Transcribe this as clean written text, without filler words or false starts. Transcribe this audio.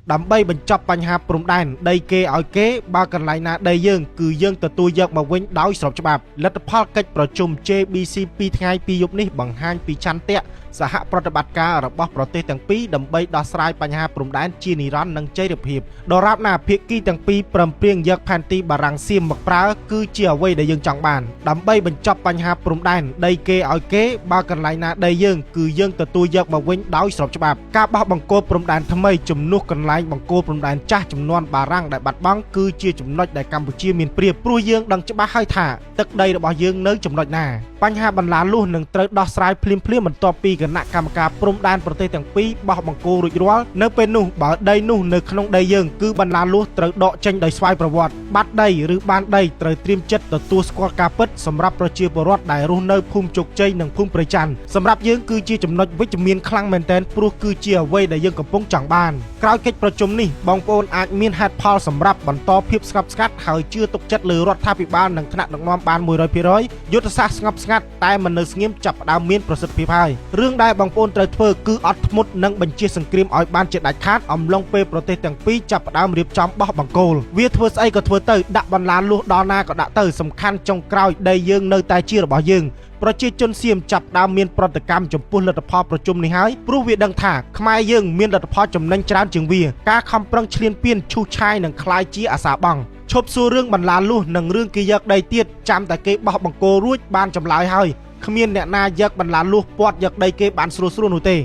ដើម្បីបញ្ចប់បញ្ហាព្រំដែនដីគេឲ្យគេបើកន្លែងណាដីយើងគឺយើងទទួលយកមកវិញដោយស្របច្បាប់លទ្ធផលកិច្ចប្រជុំ JBC 2ថ្ងៃ2យប់នេះបង្ហាញពីឆន្ទៈសហប្រតិបត្តិការរបស់ប្រទេសទាំងពីរដើម្បីដោះស្រាយបញ្ហាព្រំដែនជានិរន្តរ៍និងចីរភាពដរាបណាភាគីទាំងពីរព្រមព្រៀងយកផែនទីបារាំងសៀមមកប្រើគឺជាអ្វីដែលយើងចង់បានដើម្បីបញ្ចប់បញ្ហាព្រំដែនដីគេឲ្យគេបើកន្លែងណាដីយើងគឺយើងទទួលយកមកវិញដោយស្របច្បាប់ការបោះបង្គោលព្រំដែនថ្មីជំនួសកន្លែងបង្គោលព្រំដែនចាស់ចំនួនបារាំងដែលបាត់បង់គឺជាចំណុចដែលកម្ពុជាមានប្រៀបព្រោះយើងដឹងច្បាស់ហើយថាទឹកដីរបស់យើងនៅចំណុចណាបញ្ហាបន្លាលួសនឹងត្រូវដោះស្រាយភ្លាមៗបន្ទាប់ពីគណៈកម្មការព្រំដែនប្រទេសទាំងពីរបោះបង្គោលរួចរាល់នៅពេលនោះបើដីនោះនៅក្នុងដីយើងគឺបន្លាលួសត្រូវដកចេញដោយស្វ័យប្រវត្តិបាត់ដីឬបានដីត្រូវត្រៀមចិត្តទទួលស្គាល់ការពិតសម្រាប់ប្រជាពលរដ្ឋដែលរស់នៅភូមិជោគជ័យនិងភូមិព្រៃច័ន្ទសម្រាប់យើងគឺជាចំណុចវិជ្ជមានខ្លាំងមែនទែនព្រោះគឺជាអ្វីដែលយើងកំពុងចង់បានក្រោយកិច្ចប្រជុំនេះបងប្អូនអាចមានហេតុផលសម្រាប់បន្តភាពស្ងប់ស្ងាត់ហើយជឿទុកចិត្តលើរដ្ឋាភិបាលនិងថ្នាក់ដឹកនាំបាន100%យុទ្ធសាស្ត្រស្ងប់ស្ងាត់តែមិននៅស្ងៀមចាប់ផ្ដើមមានប្រសិទ្ធភាពហើយរឿងដែលបងប្អូនត្រូវធ្វើគឺអត់ធ្មត់និងបញ្ជាសង្គ្រាមឲ្យបានជាដាច់ខាតអំឡុងពេលប្រទេសទាំងពីរចាប់ផ្ដើមរៀបចំបោះបង្គោលវាធ្វើស្អីក៏ធ្វើទៅដាក់បន្លាលួសដល់ណាក៏ដាក់ទៅសំខាន់ចុងក្រោយដីយើងនៅតែជារបស់យើងប្រជាជនសៀមចាប់ផ្ដើមមានប្រតិកម្មចំពោះលទ្ធផលប្រជុំនេះហើយព្រោះវាដឹងថាខ្មែរយើងមានលទ្ធផលចំណេញច្រើនជាងវាការខំប្រឹងឈ្លានពានឈូសឆាយនឹងក្លាយជាអាសាបង់ឈប់សួររឿងបន្លាលួសនិងរឿងគេយកដីទៀតចាំតែគេបោះបង្គោលរួចបានចម្លើយហើយគ្មានអ្នកណាយកបន្លាលួសពាត់យកដីគេបានស្រួលៗនោះទេ។